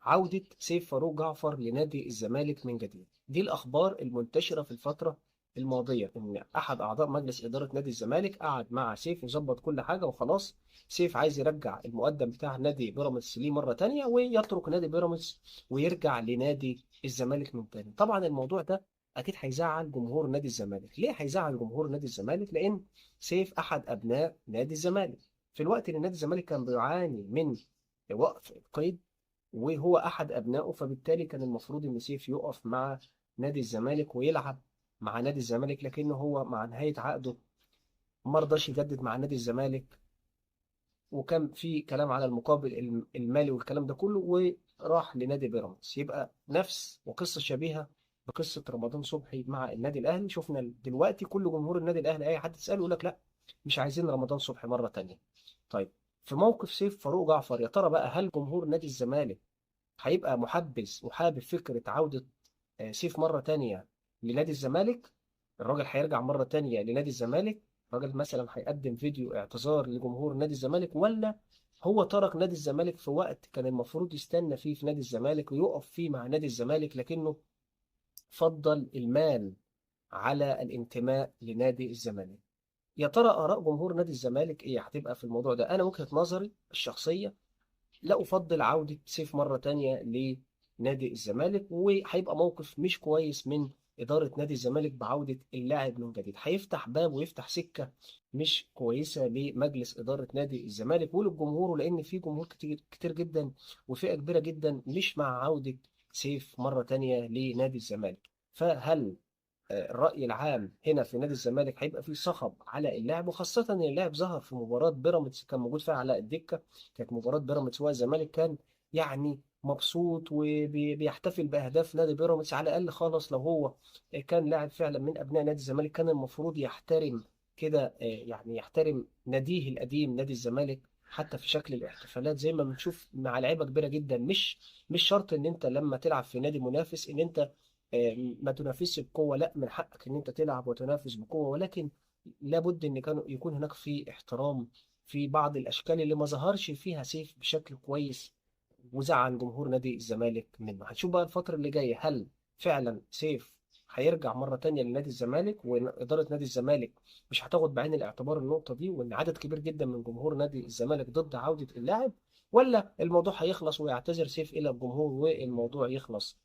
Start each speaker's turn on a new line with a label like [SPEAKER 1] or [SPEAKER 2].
[SPEAKER 1] عودة سيف فاروق جعفر لنادي الزمالك من جديد. دي الأخبار المنتشرة في الفترة الماضية، إن أحد أعضاء مجلس إدارة نادي الزمالك قعد مع سيف وظبط كل حاجة وخلاص، سيف عايز يرجع المقدم بتاع نادي بيراميدز ليه مرة تانية ويترك نادي بيراميدز ويرجع لنادي الزمالك من تاني. طبعا الموضوع ده أكيد هيزعل جمهور نادي الزمالك. ليه هيزعل جمهور نادي الزمالك؟ لأن سيف أحد أبناء نادي الزمالك في الوقت اللي نادي الزمالك كان بيعاني من وقف القيد وهو أحد أبنائه، فبالتالي كان المفروض إن سيف يقف مع نادي الزمالك ويلعب مع نادي الزمالك، لكنه هو مع نهاية عقده ما رضاش يجدد مع نادي الزمالك، وكان في كلام على المقابل المالي والكلام ده كله، وراح لنادي بيراميدز. يبقى نفس وقصة شبيهة بقصة رمضان صبحي مع النادي الأهلي. شفنا دلوقتي كل جمهور النادي الأهلي أي حد تسأله يقول لك لا مش عايزين رمضان صبحي مرة تانية. طيب في موقف سيف فاروق جعفر، يا ترى بقى هل جمهور نادي الزمالك هيبقى محبذ وحابب فكرة عودة سيف مرة تانية لنادي الزمالك؟ الراجل هيرجع مرة تانية لنادي الزمالك؟ الراجل مثلا هيقدم فيديو اعتذار لجمهور نادي الزمالك، ولا هو ترك نادي الزمالك في وقت كان المفروض يستنى فيه في نادي الزمالك ويقف فيه مع نادي الزمالك، لكنه فضل المال على الانتماء لنادي الزمالك؟ يا ترى آراء جمهور نادي الزمالك إيه هتبقى في الموضوع ده؟ أنا وجهة نظري الشخصية لا أفضل عودة سيف مرة تانية لنادي الزمالك، وهيبقى موقف مش كويس من إدارة نادي الزمالك بعودة اللاعب من جديد. هيفتح باب ويفتح سكة مش كويسة لمجلس إدارة نادي الزمالك وللجمهور، لأن في جمهور كتير كتير جدا وفئة كبيرة جدا مش مع عودة سيف مرة تانية لنادي الزمالك. فهل الرأي العام هنا في نادي الزمالك هيبقى فيه صخب على اللاعب، وخاصة إن اللاعب ظهر في مباراة بيراميدز كان موجود فيها علاء الدكة، كانت مباراة بيراميدز والزمالك، كان مبسوط وبيحتفل بأهداف نادي بيراميدز. على الأقل خالص لو هو كان لاعب فعلا من أبناء نادي الزمالك كان المفروض يحترم كده، يحترم ناديه القديم نادي الزمالك حتى في شكل الاحتفالات زي ما بنشوف مع لعيبة كبيرة جدا. مش شرط إن أنت لما تلعب في نادي منافس إن أنت ما تنافسش بقوة، لا من حقك إن أنت تلعب وتنافس بقوة، ولكن لابد إن كانوا يكون هناك في احترام في بعض الأشكال اللي ما ظهرش فيها سيف بشكل كويس وزعل جمهور نادي الزمالك منه. هنشوف بقى الفترة اللي جاية هل فعلا سيف هيرجع مرة تانية لنادي الزمالك، وإدارة نادي الزمالك مش هتاخد بعين الاعتبار النقطة دي، وإن عدد كبير جدا من جمهور نادي الزمالك ضد عودة اللاعب، ولا الموضوع هيخلص ويعتذر سيف إلى الجمهور والموضوع يخلص،